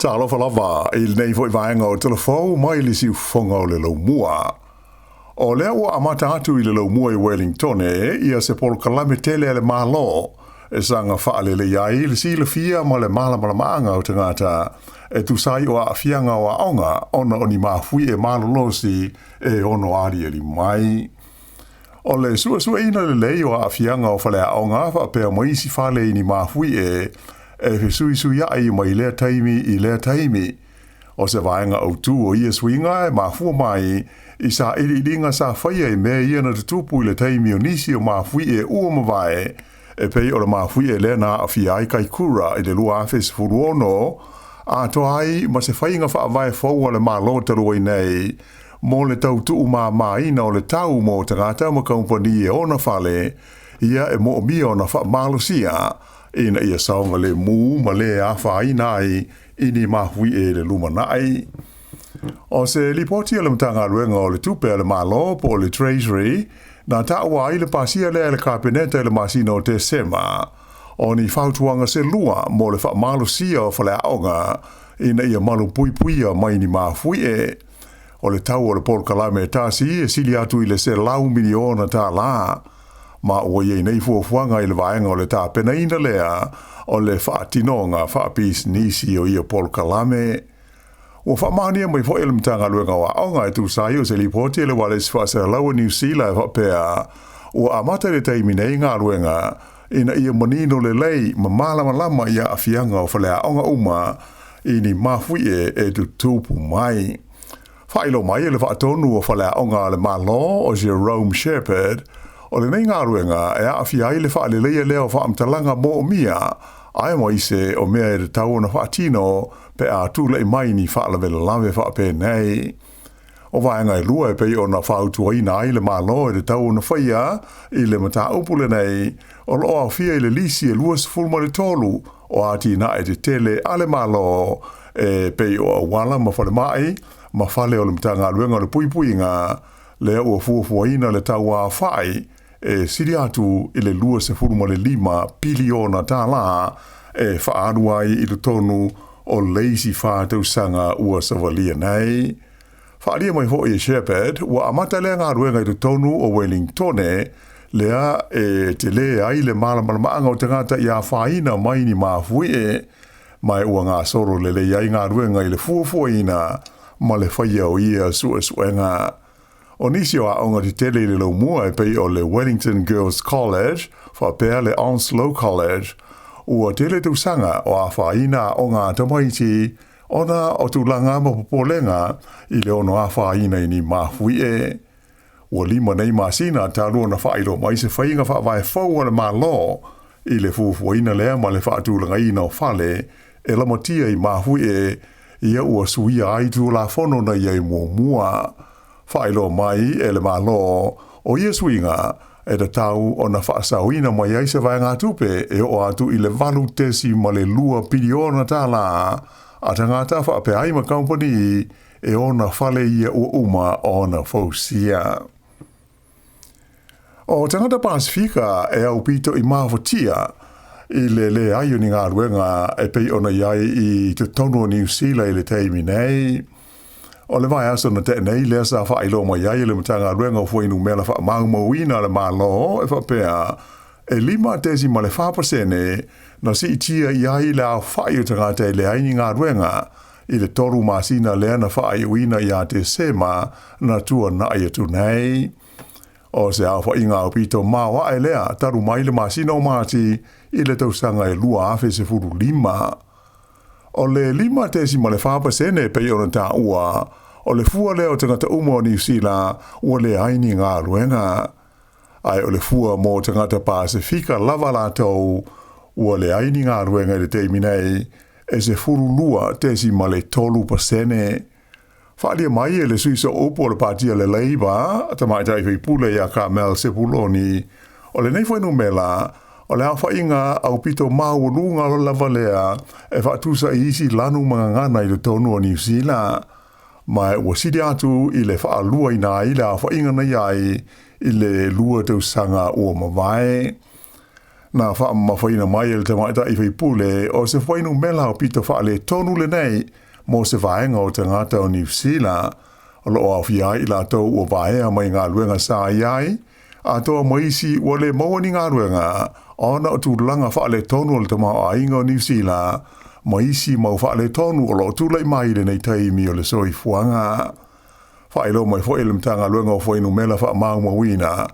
Talofa lava i lenei foi vaega o Tala Fou mai le siufofoga o le laumua. O lea ua amata atu i le laumua i Wellingtone ia se polokalame tele a le Malo e saga faalelei ai le silafia ma le malamalamaaga o tagata e tusa ai o aafiaga o aoga ona o ni mafuie malolosi e ono aliali mai. O le suesueina lelei o aafiaga o faleaoga faapea ma isi fale i ni mafuie e fesuisuiai mai lea taimi i lea taimi. O se vaega autū o ia suiga e mafua mai i sailiiliga sa faia i mea ia na tutupu i le taimi o nisi o mafuie ua mavae, e pei o le mafuie lea na aafia ai Kaikura i le 2016, atoa ai ma se faiga faavae fou a le Malo talu ai nei mo le tau tuumamaina o le tau mo tagata ma kamupani e ona fale, ia e moomia ona faamalosia ina ia saogalemu ma le afaina ai i ni mafuie i le lumanai. O se lipoti a le Matagaluega o le Tupe a le Malo po o le Treasury na taua ai le pasia lea e le Kapeneta i le masina o Tesema, o ni fautuaga se lua mo le faamalosia o faleaoga ina ia malupuipuia mai ni mafuie. O le tau o le polokalame e tasi e sili atu i le $100 miliona, ma ua i ai nei fuafuaga i le vaega o le tapenaina lea o le faatinoga faapisinisi o ia polokalame. Ua faamaonia mai foi e le Matagaluega o Aoga e tusa ai o se lipoti a le Ualesi Faasalalau a Niu Sila e faapea, ua amata i le taimi nei galuega ina ia manino lelei ma malamalama i aafiaga o faleaoga uma i ni mafuie e tutupu mai. Faailoa mai e le faatonu o faleaoga a le Malo o Jerome Shepherd, o lenei galuega e aafia ai le faaleleia lea o faamatalaga moomia aemaise o mea e tatau ona faatino pe a tulai mai ni faalavelave faapenei. O vaega e lua e pei ona fautuaina ai le Malo e tatau ona faia i le mataupu lenei, o loo aofia i le lisi e 23 o atinae tetele a le Malo e pei o auala ma falemai ma fale o le Matagaluega o le Puipuiga, lea ua fuafuaina le tau aofai e sili atu i le $25 piliona e faaalu ai i totonu o le isi 4 tausaga ua savalia nei. Faaalia mai foi e Shepherd, ua amata lea galuega i totonu o Wellingtone, lea e tele ai le malamalamaaga o tagata i afaina mai ni mafuie, ma ua gasolo lelei ai galuega i le fuafuaina ma le faia o ia suesuega. O nisi o aoga tetele i le laumua e pei o le Wellington Girls College faapea le Onslow College, ua tele tausaga o afaina aoga a tamaiti ona o tulaga ma popolega i le ono afaina i ni mafuie. Ua 5 nei masina talu ona faailoa mai se faiga faavae fou a le Malo i le fuafuaina lea ma le faatulagaina o fale e lamatia i mafuie, ia ua suia ai tulafono na i ai muamua. Faailoa mai e le Malo, o ia suiga e tatau ona faasaoina mai ai se vaegatupe e oo atu i le $8.2 piliona a tagata faapea ai ma kamupani e ona fale ia ua uma ona fausia. O tagata Pasifika e aupito i mafatia i le leai o ni galuega e pei ona i ai i totonu o Niu Sila i le taimi nei. O le vaiaso na tea nei lea sa faailoa mai ai e le Matagaluega o Fuainumera Faamaumauina a le Malo e faapea, e 5.4% na siitia i ai le aofai o tagata e leai ni galuega i le 3 masina lea na faaiuina ia Tesema na tuanai atu nei. O se aofaiga aupito maoae lea talu mai le masina o Mati i le tausaga e 2015. O le 5.4% pei ona taua, o le fua lea o tagata uma o Niu Sila ua leai ni galuega. Ae o le fua mo tagata Pasifika lava latou ua leai ni galuega i le taimi nei, e 12.3%. Faaalia mai e le sui sooupu o le Patia le Labour, tamaitai faipule ia Carmel Sepuloni, o lenei fuainumera o le aofaiga aupito maualuga lava lea e faatusa i isi lanu ma gagana i totonu o Niu Sila, ma ua sili atu i le faaluaina ai le aofaiga na i ai i le 2 tausaga ua mavae. Na faamamafaina mai e le tamaitai faipule o se fuainumera aupito faaletonu lenei mo se vaega o tagata o Niu Sila, o lo o aofia ai i latou ua vaea mai galuega sa i ai, atoa ma isi ua le maua ni galuega ona o tulaga faaletonu o le tamaoaiga o Niu Sila ma isi mau faaletonu o lo o tulai mai i lenei taimi o le soifuaga. Faailoa mai foi e le Matagaluega o Fuainumera Faamaumauina,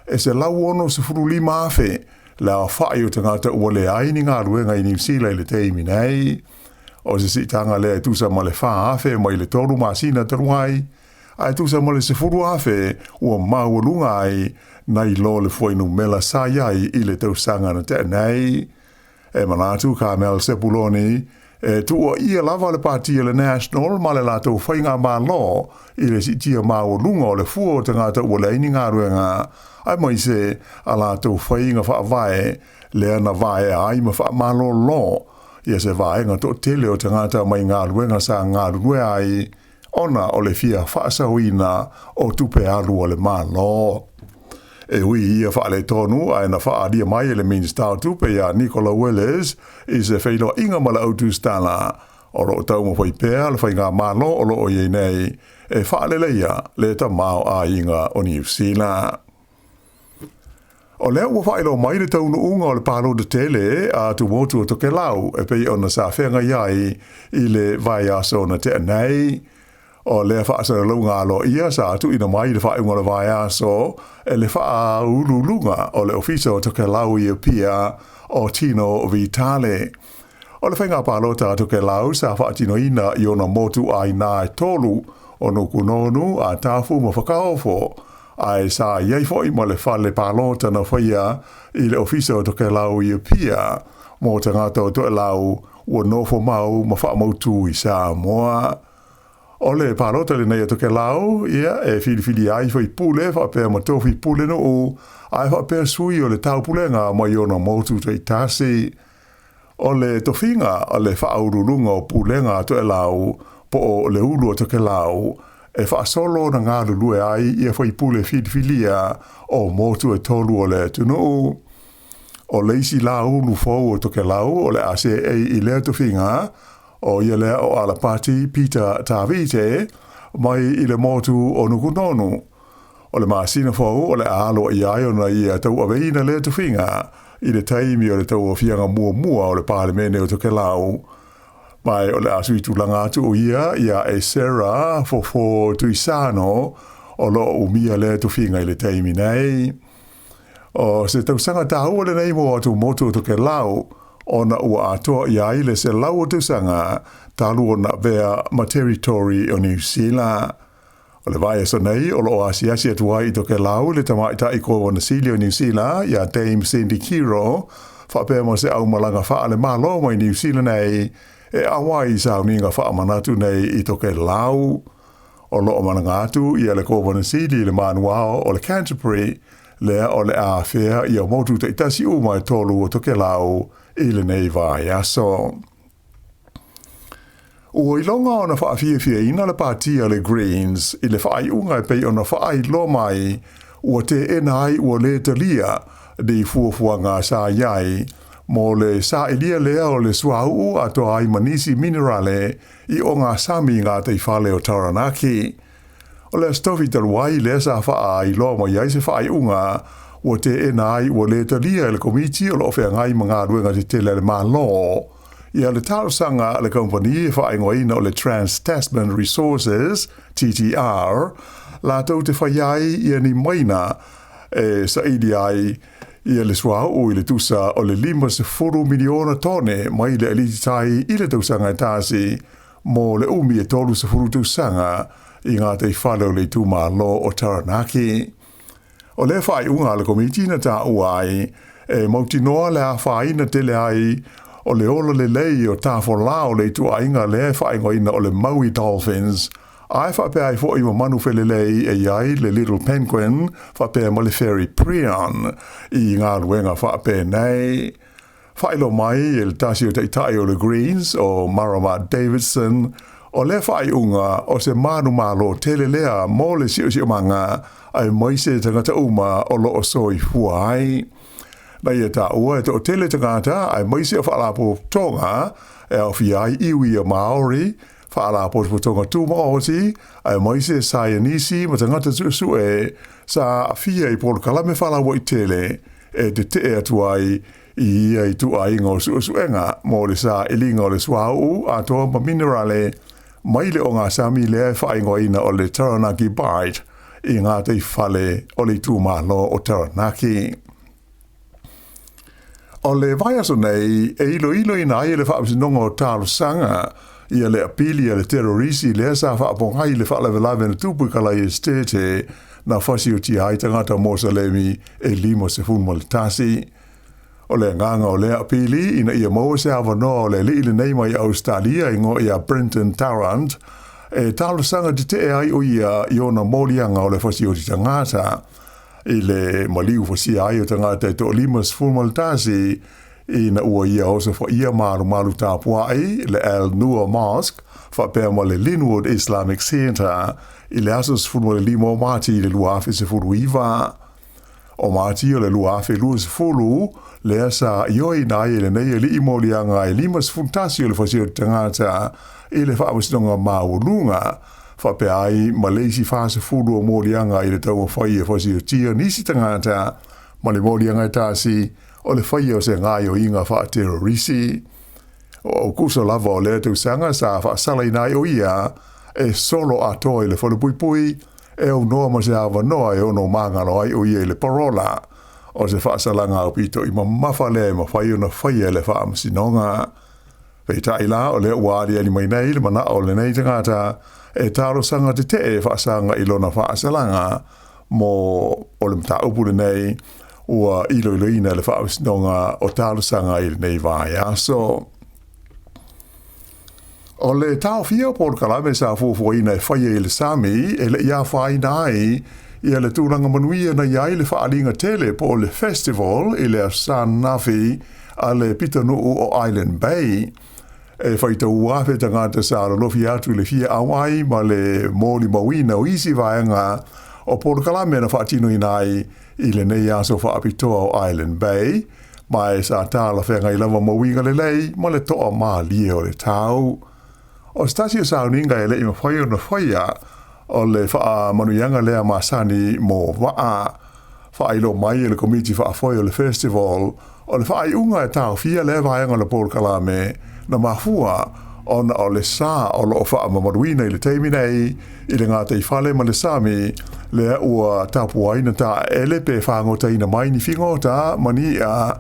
e 165,000 le aofai o tagata ua leai ni galuega i Niu Sila i le taimi nei. O se siitaga lea e tusa ma le 4,000 mai le 3 masina talu ai, ae tusa ma le 10,000 ua maualuga ai nai lo le fuainumera sa i ai i le tausaga na tea nei. E manatu Carmel Sepuloni, e tuuaia lava le pati a le National ma le latou faigamalo i le siitia maualuga o le fua o tagata ua leai ni galuega, aemaise a latou faiga faavae lea na vaea ai ma faamalolo ia se vaega toatele o tagata mai galuega sa galulue ai ona o le fia faasaoina o tupe alu a le Malo. E ui i ia faaletonu, ae na faaalia mai e le Minisita o Tupe ia Nicola Willis i se feiloaiga ma le Au Tusitala, o lo o taumafai pea le faigamalo o lo o i ai nei e faaleleia le tamaoaiga o Niu Sila. O lea ua faailoa mai le taunuuga o le palota tele a Tumotu o Tokelau e pei ona sa feagai ai i le vaiaso na tea nei. O lea faasalalauga aloaia sa tuuina mai i le faaiuga o le vaiaso e le faauluuluga o le Ofisa o Tokelau i Apia o Tino Vitale. O le faiga palota a Tokelau sa faatinoina i ona motuʻāina e tolu o Nukunonu, Atafu ma Fakaofo, ae sa i ai foi ma le fale palota na faia i le Ofisa o Tokelau i Apia mo tagata o Toelau ua nofo mau ma faamautu i Samoa. O le palota lenei a Tokelau, ia, e filifilia ai faipule faapea ma tofi pulenuu, ae faapea sui o le taupulega mai ona motu taitasi. O le tofiga o le faauluuluga o pulega a Toelau po o le Ulu o Tokelau e faasolo ona galulue ai ia faipule filifilia o motu e tolu o le atunuu. O le isi lā ulu fou o Tokelau o le a seei i lea tofiga, ʻo ia lea ʻo Alapati Peter Tavite mai i le motu o Nukunonu. O le masina fou o le a aloaia ai ona ia tauaveina lea tofiga i le taimi o le tauaofiaga muamua o le Palemene o Tokelau. Ma o le a sui tulaga atu ʻo ia iā Esera Fofo Tuisano o lo o umia lea tofiga i le taimi nei. O se tausaga tāua lenei mo Atumotu o Tokelau, ona ua atoa i ai le 100 o tausaga talu ona avea ma Territory o Niu Sila. O le vaiaso nei o lo o asiasi atu ai i Tokelau le tamaitai Kovana Sili o Niu Sila iā Dame Cindy Kiro, faapea ma se aumalaga faale-Malo mai Niu Sila nei e auai i sauniga faamanatu nei i Tokelau. O lo o malaga atu ia le Kovana Sili i le manuao o le Canterbury, lea o le a afea ia motu taitasi uma e tolu o Tokelau i lenei vaiaso. Ua iloga ona faafiafiaina le pati a le Greens i le faaiuga e pei ona faailoa mai ua teena ai ua lē talia ni fuafuaga sa i ai mo le sailia lea o le suauu atoa ai ma nisi minerale i ogasami i gataifale o Taranaki. O le Aso Tofi talu ai lea sa faailoa mai ai se faaiuga ua teena ai ua lē talia e le Komiti o lo o feagai ma galuega tetele a le Malo ia le talosaga a le kamupani e faaigoaina o le Trans Tasman Resources, TTR, latou te faia ai ia ni maina e saili ai ia le suauu i le tusa o le 50 miliona tone mai le aliti tai i le tausaga e tasi mo le umi e 30 tausaga i gataifale o le itumalo o Taranaki. O lea faaiuga a le Komiti na taua ai e mautinoa le afaina tele ai o le ola lelei o tafolā o le ituaiga lea e faaigoaina o le Maui Dolphins, ae faapea ai foi ma manu felelei e i ai le Little Penguin faapea ma le Fairy Prion i galuega faapenei. Faailoa mai e le tasi o taitai o le Greens, o Marama Davidson, o lea faaiuga o se manumalo tele lea mo le siosiomaga aemaise tagata uma o lo o soifua ai. Na ia taua e toʻatele tagata aemaise o faalapotopotoga e aofia ai iwi a Maori, faalapotopotoga tumaoti, aemaise saienisi ma tagata suesue sa aafia i polokalame faalauaitele e tetee atu ai i ia ituaiga o suesuega mo le sailiga o le suauu atoa ma minerale mai le ogasami lea e faaigoaina o le Taranaki Bight i gataifale o le itumalo o Taranaki. O le vaiaso nei e iloiloina ai e le Faamasinoga o Talosaga ia le apili a le terorisi lea sa faapogai i le faalavelave na tupu i Kalaia Esitete na fasiotia ai tagata Mosalemi e 51. O le agaga o lea apili ina ia maua se avanoa o le alii lenei mai Ausetalia igoa ia Brenton Tarrant e talosaga tetee ai o ia i ona moliaga o le fasioti tagata i le maliu fasia ai o tagata e toalima 11 ina ua ia osofaia malumalu tapuai le Al Noor Mosque faapea ma le Linwood Islamic Centre i le aso 15 o Mati i le 2019. O Mati o le 2020 lea sa ioeina ai e lenei alii moliaga e 51 o le fasioti tagata i le Faamasinoga Maualuga faapea ai ma le isi 40 o moliaga i le taumafai e fasiotia nisi tagata ma le moliaga e tasi o le faia o se gaoioiga faaterorisi. O Aukuso lava o lea tausaga sa faasalaina ai o ia e solo atoa i le falepuipui e aunoa ma se avanoa e ono magalo ai o ia i le parola. O se faasalaga aupito i mamafa lea e mafai ona faia e le Faamasinoga. Peitai la, o lea ua aliali mai nei le manao o lenei tagata e talosaga tetee e faasaga i lona faasalaga mo o le mataupu lenei ua iloiloina e le Faamasinoga o Talosaga i lenei vaiaso. O le taofia o polokalame sa fuafuaina e faia i le sami e le i afaina ai ia le tulaga manuia na i ai le faaaliga tele po o le festival i le Aso Sa ananafi a le pitonuu o Island Bay. E faitau afe tagata sa lolofi atu i le fia auai ma le molimauina o isi vaega o polokalame na faatinoina ai i lenei aso faapitoa o Island Bay, ma e sa talafeagai lava ma uiga lelei ma le toamalie o le tau. O se tasi o sauniga e le i mafai ona faia, o le faamanuiaga lea masani mo vaa. Faailoa mai e le Komiti Faafoe o le Festival, o le faaiuga e taofia lea vaega o le polokalame na mafua ona o le sa o lo o faamamaluina i le taimi nei i le gataifale ma le sami lea ua tapuaina taeele pe fagotaina mai ni figota ma ni i'a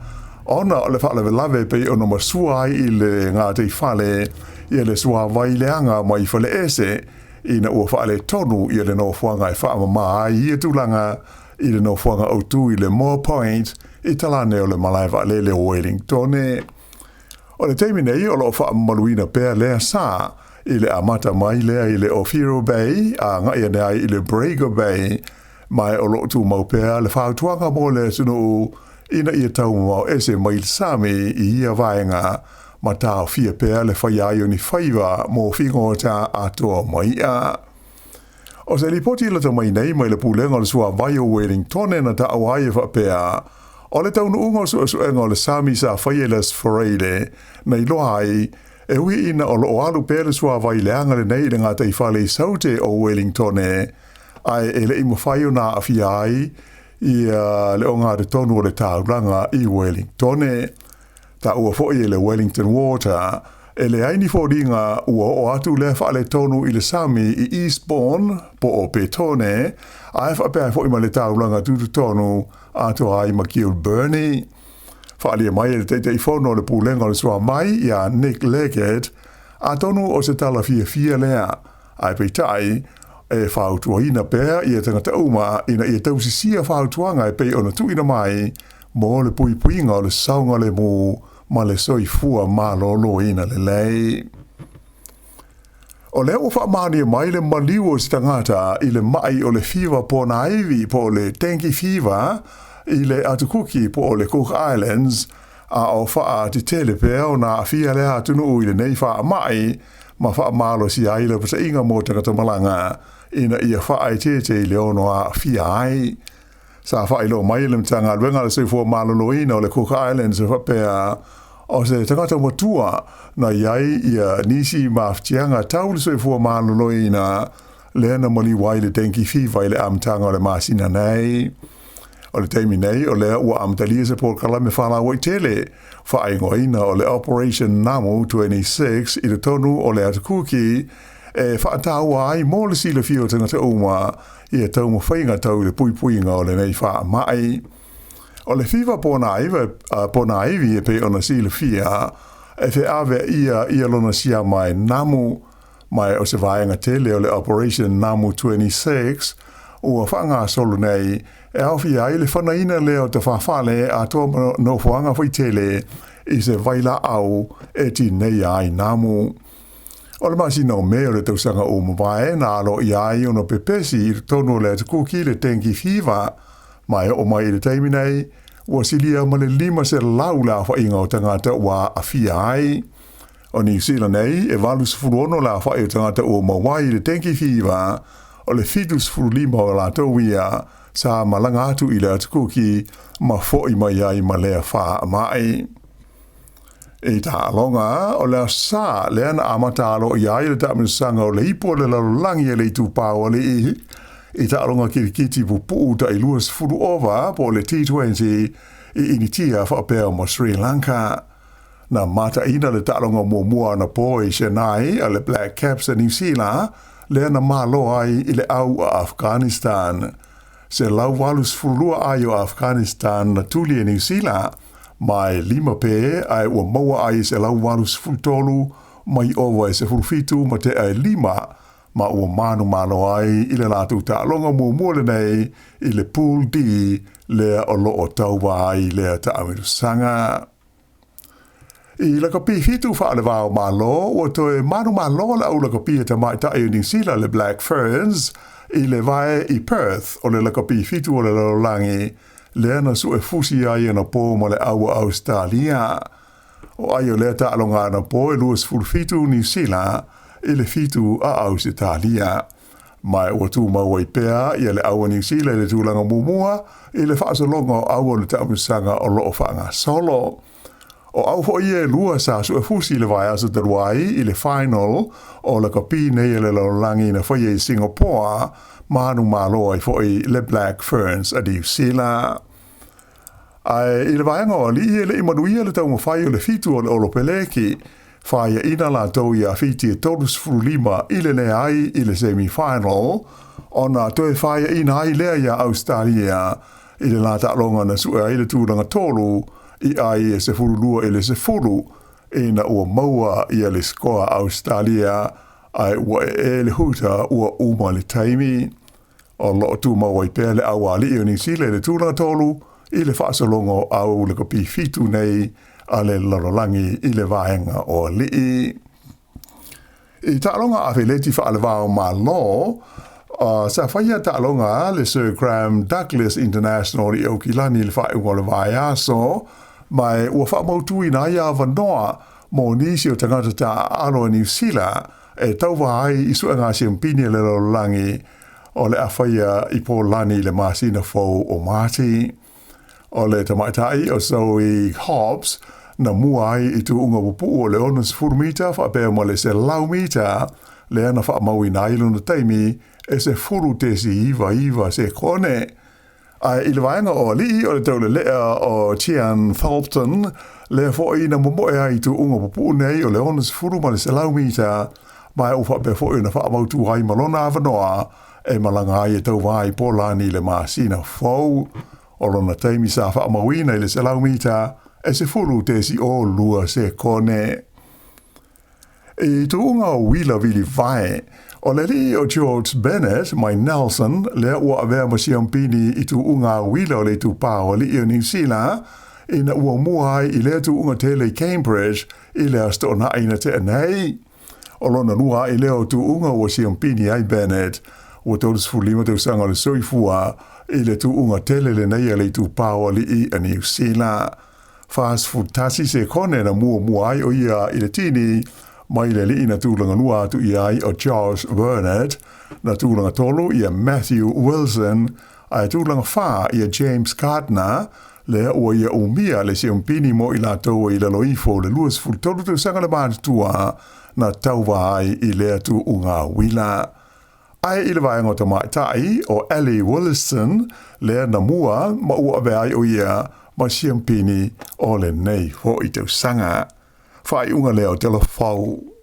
ona o le faalavelave e pei ona masua ai i le gataifale ia le suavai leaga mai Faleese ina ua faaletonu ia le nofoaga e faamama ai ia tulaga i le nofoaga autu i le Moa Point i talane o le malae vaalele o Wellingtone. O le taimi nei o lo o faamamaluina pea lea sa i le amata mai lea i le Owhiro Bay a agai ane ai i le Breaker Bay, ma o lo o tumau pea le fautuaga mo le atunuu ina ia taumamao ese mai le sami i ia vaega ma taofia pea le faia ai o ni faiva mo figota atoa ma i'a. O se lipoti i lata mai nei mai le Pulega o le Suavai o Wellingtone na taua ai e faapea, o le taunuuga o suesuega o le sami sa faia i le Aso Faraile na iloa ai, e ui ina o lo o alu pea le suavai leaga lenei i le gataifale i Saute o Wellingtone, ae e le i mafai ona aafia ai ia le ogatotonu o le taulaga i Wellingtone. Taua foi e le Wellington Water, e leai ni foliga ua oo atu lea faaletonu i le sami i Eastbourne po o Petone, ae faapea ai foi ma le taulaga tutotonu atoa ai ma Kilbirnie. Faaalia mai e le Taitaifono o le Pulega o le Suamai ia Nick Leggett, atonu o se tala fiafia lea, ae peitai, e fautuaina pea ia tagata uma ina ia tausisia fautuaga e pei ona tuuina mai mo le puipuiga o le saogalemu ma le soifua maloloina lelei. O lea ua faamaonia mai le maliu o se tagata i le maʻi o le fiva ponaivi po o le dengue fever i le Atukuki po o le Cook Islands, a o faatetele pea ona aafia lea atunuu i lenei faamai ma faamalosia ai le pasaiga mo tagata malaga ina ia faaeteete i le ono aafia ai. Sa faailoa mai e le Matagaluega a le Soifua Maloloina o le Cook Islands e faapea, o se tagata matua na i ai ia nisi mafatiaga tau le soifua maloloina lea na maliu ai le dengue fever i le amataga o le masina nei. O le taimi nei, o lea ua amatalia se polokalame faalauaitele faaigoaina o le Operation Namu 26 i totonu o le Atu Kuki e faataua ai mo le silafia o tagata uma ia taumafaiga tau i le puipuiga o lenei faamai. O le fiva ponaivi e pei ona silafia e feaveaia ia lona siama e namu, ma o se vaega tele o le Operation Namu 26 ua faagasolo nei e aofia ai le fanaina lea o tafafale atoa ma nofoaga faitele i se vailaau e tineia ai namu. O le masina o Me o le tausaga ua mavae na aloaia ai ona pepesi i totonu o le Atu Kuki le dengue fever, ma e oo mai i le taimi nei, ua silia ma le 500 le aofaiga o tagata ua aafia ai. O Niu Sila nei, e 86 le aofai o tagata ua maua ai i le dengue fever, o le 75 o latou ia sa malaga atu i le Atu Kuki ma fo'i mai ai ma lea faamai. I taaloga, o le Aso Sa lea na amata aloaia ai le taamilosaga o le Ipu o le Lalolagi e le Itupa o Alii i taaloga kirikiti pupuu tai 20 ova po o le T20 i Initia faapea ma Sri Lanka. Na mataina le taaloga muamua anapo i Chennai a le Black Caps a Niu Sila lea na malo ai i le au a Afghanistan. 182 ai o Afghanistan na tuli e Niu Sila ma e 5 pē ae ua maua ai e 183 mai ova e 17 ma tea e 5 ma ua manumalo ai i le latou taaloga muamua lenei i le Pool D lea o loo tauva ai lea taamilosaga. I lakapi 7 faalevao Malo, ua toe manumalo le au lakapi a tamaitai o Niu Sila le Black Ferns i le vae i Perth o le lakapi 7 o le lalolagi lea na suefusi ai anapo ma le au a Ausetalia. O ai o lea taaloga anapo e 27 Niu Sila i le 7 a Ausetalia. Ma ua tumau ai pea ia le au a Niu Sila i le tulaga muamua i le faasologa o au o le taamilosaga o loo faagasolo. O au foi ia e lua sa suefusi i le vaiaso talu ai i le final o lakapi nei e le lalolagi na faia i Singapore, manumalo ai foi le Black Ferns a Niu Sila. Ae i le vaega o alii e le i manuia le taumafai o le 7 o le Olopeleki, faiaina latou ia Fiti e 35 i le leai i le semi-final, ona toe faiaina ai lea ia Ausetalia i le la taaloga na sue ai le tulaga 3 i ai e 12 i le 10 ina ua maua ia le sikoa a Ausetalia ae ua ee le huta ua uma le taimi. O loo tumau ai pea le au alii o Niu Sila i le tulaga 3 i le faasologa o au lakapi 7 nei a le lalolagi i le vaega o alii. I taaloga afeleti faalevao Malo, sa faia taaloga le Sir Graham Douglas International i Aukilani i le faaiuga o le vaiaso, ma e ua faamautuina ai avanoa mo nisi o tagata taaalo a Niu Sila e tauva ai i suega siampini a le lalolagi o le a faia i Polani i le masina fou o Mati. O le tamaitai o Zoe Hobbs na mua ai i tuuga pupuu o le 60 mita faapea ma le 100 mita lea na faamauina ai lona taimi e 10.99 sekone. Ae i le vaega o alii o le taulelea o Tian Thorlton lea foi na momoe ai i tuuga pupuu nei o le 60 ma le 100 mita, ma e ua faapea foi ona faamautu ai ma lona avanoa e malaga ai e tauva i Polani i le masina fou. O lona taimi sa faamauina i le 100 mita e 10.02 sekone. I tuuga o uila vili vae, o le alii o George Bennett mai Nelson lea ua avea ma siampini i tuuga uila o le itupa o alii o Niu Sila ina ua mua ai i lea tuuga tele i Cambridge i le Aso Toonai na tea nei. O lona lua ai lea o tuuga ua siampini ai Bennett ua 35 tausaga o le soifua i le tuuga tele lenei a le itupa o alii a Niu Sila. 41 sekone na muamua ai o ia i le tini mai le alii na tulaga lua atu i ai o Josh Bernard, na tulaga 3 ia Matthew Wilson, Ae tulaga fa ia James Gardner, lea ua ia umia le siampini mo i latou e i lalo ifo o le 23 tausaga le matutua na tauva ai i lea tuuga uila. Ae i le vaega o tamaitai, o Ellie Wollaston lea na mua ma ua avea ai o ia ma siampini o lenei foi tausaga. Faaiuga lea o Tala Fou.